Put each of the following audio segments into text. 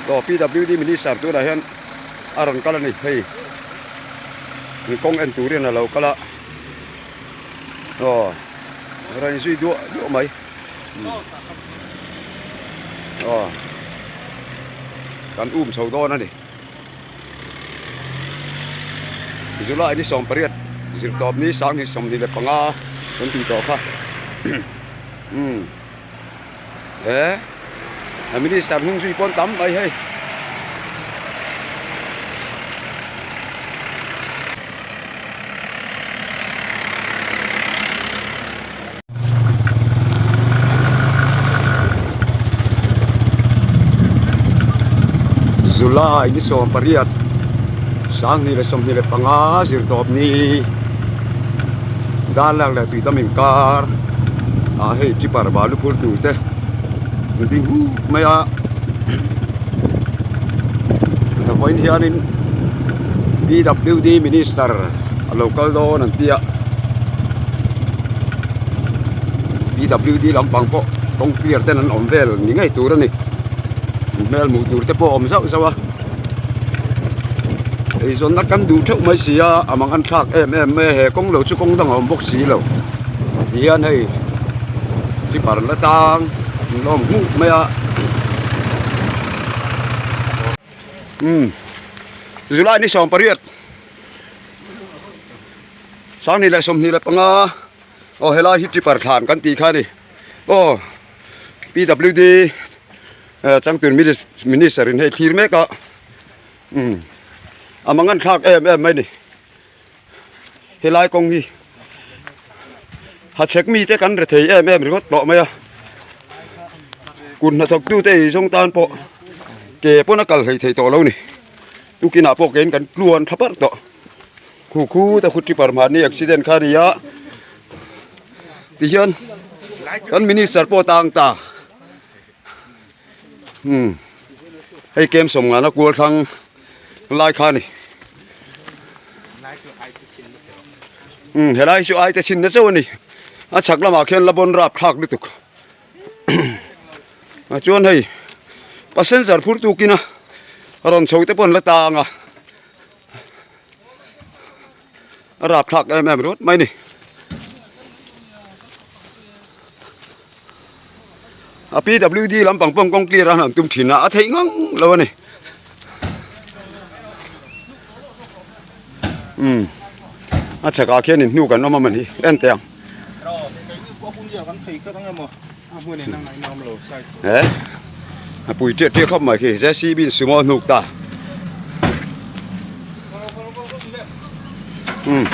Aw PWD minister tunah hian a rawn kal a ni hei kawng en turin a lo kal a aw rawn inzui duah duah mai aw kan um chho dawn a ni July ni 18 zirtawp ni 2025 kan tih tawh kha umm. He a minister hnung zui pawn tam mai hei. July ni 18 2025 zirtawp ni Darlak leh Tuitam inkar ah hei tipper balu phur tur te an ding huk mai a vawiin hianin PWD minister a lo kal dawn an ti a PWD lampang pawh kawng clear ten an awm vel ni ngei tur a ni hmel hmuh tur te pawh a awm zauh zauh a. Eizawnna kan duh theuh mai si a a mang an thlak em em mai a he kawng lo chu kawng dang a awm bawk si lo tihian hei zipper la tang an la awm hmuh mai a umm July ni 18 2025 aw helai hi tipper thlan kan tih kha a ni aw P_W_D. Changtun minister in hei thlir mek a umm a mangan thlak em em mai ni helai kawng hi hachhek mite kan re thei em em ringawt tawh mai a kut hnathawk tute ei zawng tan pawh ke pawn a kal hlei thei tawh lo ni tukinah pawh kein kan tluan tha parh tawh khu khu te khu tipper mahni accident kha a ni a tihian kan minister pawh tang ta. Umm hei kem sawm ngana kual thlang lai kha a ni umm helai chu ai te chhin na chauh a ni a chhak lamah khian la bawn rap thlak lutuk ah chuan hei passenger phur tukin a rawn chho te pawh an la tang a a rap thlak em em ringawt mai a ni. A PWD lampang pawh kawng clear a han tum thin a a theih ngang lo a ni umm a chhakah khian in hnuk an awm a mawni en teh ang he a pui tiah tiah khawp mai khi JCB in sumo a hnuk ta umm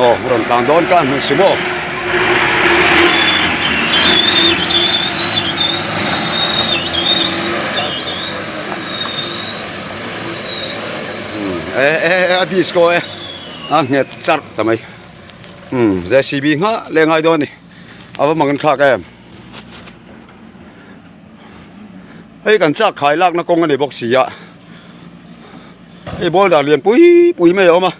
aw rawn tlan dawn ka hmu sumo umm e e a disco e a nghet charh ta mai umm JCB nghah leh ngai dawn a ni a va mang thlak em hei kan chak khai lakna kawng a ni bawk si a. Hei boulder lian pui pui mai a awm a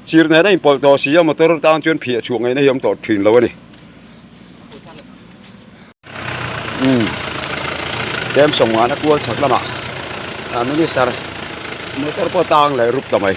chir nen a inpawlh tawh si a motor tan chuan phiah chhuah ngaihna hi a awm tawh thin lo a ni umm tlem sawmngana kual chhak lamah ah minister motor pawh tang leh rup ta mai.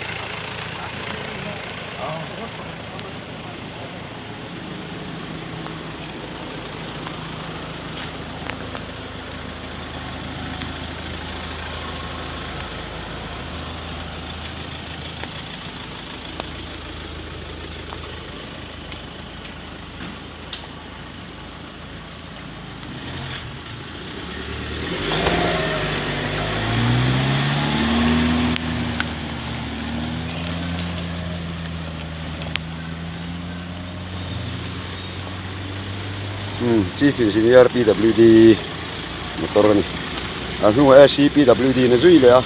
Chief Engineer PWD motor a ni a hnungah AC PWD na zui leh a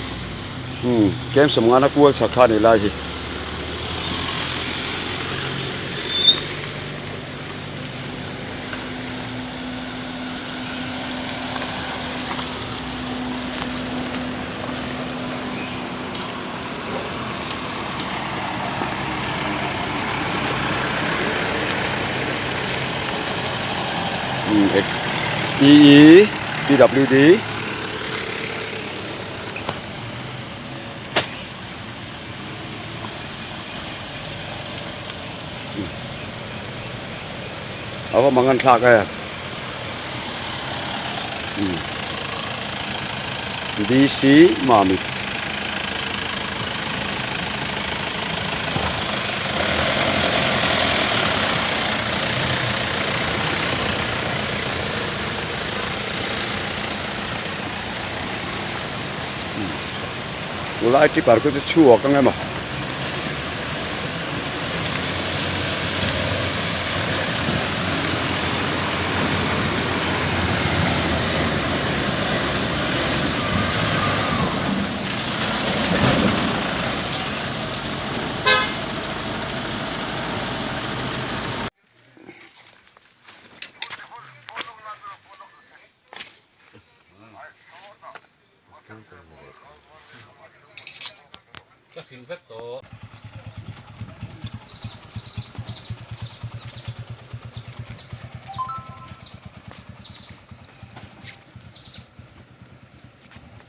umm kem sawmngana kual chhak kha a ni lai hi. E E P W D. A va mang an thlak em. DC Mamit. Lai tipper te chu chhuak ang emaw.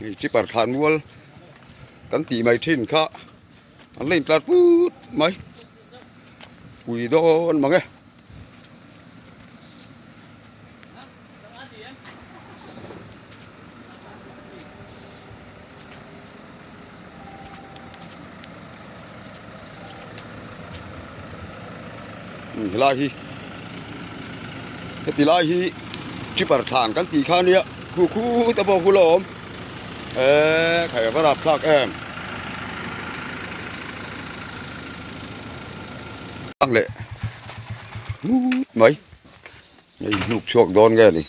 Hei tipper thlan mual kan tih mai thin kha an la intlar put mai pui dawn mang e. Helai hi heti lai hi tipper thlan kan tih kha nia khu khu te pawh khu la awm eee khai a va rap thlak em ang leh ngut mai. Hei hnuk chhuak dawn nge ni.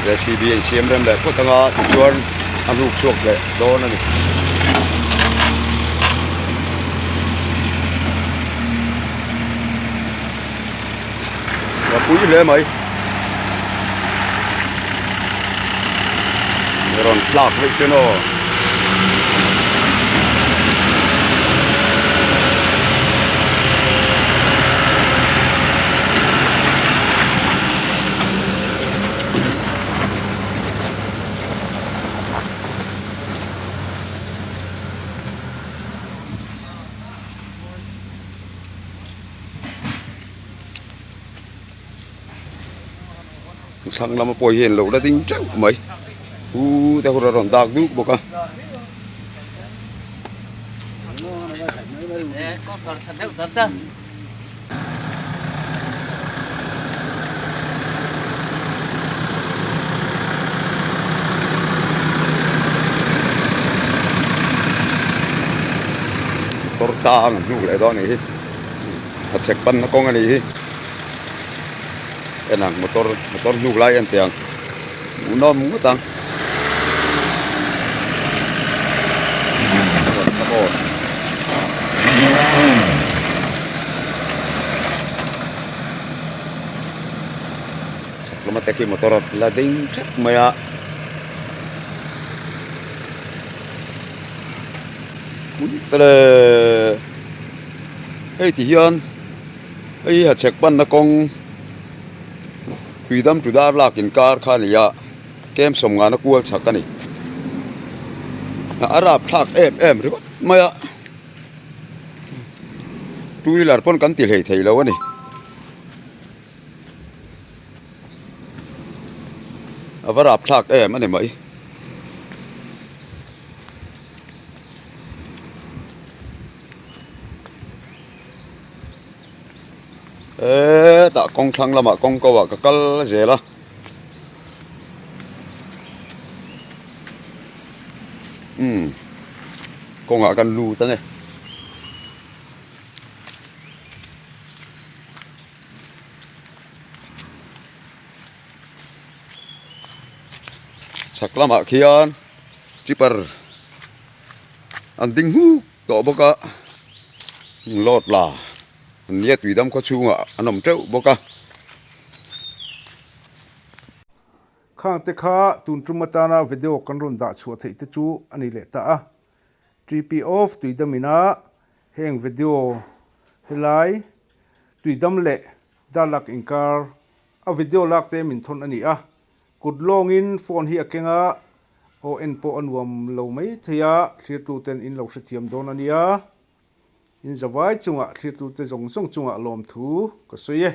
JCB an siam rem leh phawt anga tichuan a hnuk chhuak leh dawn a ni. A pui hle mai. Rawn tlak veih chu naw. Thlang lama pawh hian lo la ding teuh mai u te hun a rawn dak duk bawk a. Motor tang an hnuk leh dawn a nih hi a chhek panna kawng a nih hi en ang motor motor hnuk lai en teh ang hmuhnawm ngawt ang. Chhak lama te khi motor a la ding thep mai a. Hei ti hian hei hi hachhek panna kawng tuidam tu dar lak inkar kha a ni a kem sawmngana kual chhak a ni a rapthlak em em ringawt mai a two wheeler pawn kan ti hlei thei lo a ni. A va rapthlak em a ni mai. Hetah kawng thlang lamah kawng ko ah ka kal zel a. Umm kawngah kan lut a ni. Chhak lamah khian tipper an ding huk tawh bawk a load la an nia tuidam khaw chhungah an awm teuh bawk a. Khang te kha tun tum atana video kan rawn dah chhuah theih te chu a ni leh ta a. TP off tuidam ina. Heng video helai tuidam leh darlak inkar a video lak te min thawn a ni a. Kut lawngin phone hi a keng a, aw en pawh a nuam lo mai thei a, thlirtu ten in lo hrethiam dawn a nia. In zavai chungah thlirtu te zawng zawng chungah lawmthu ka sawi e.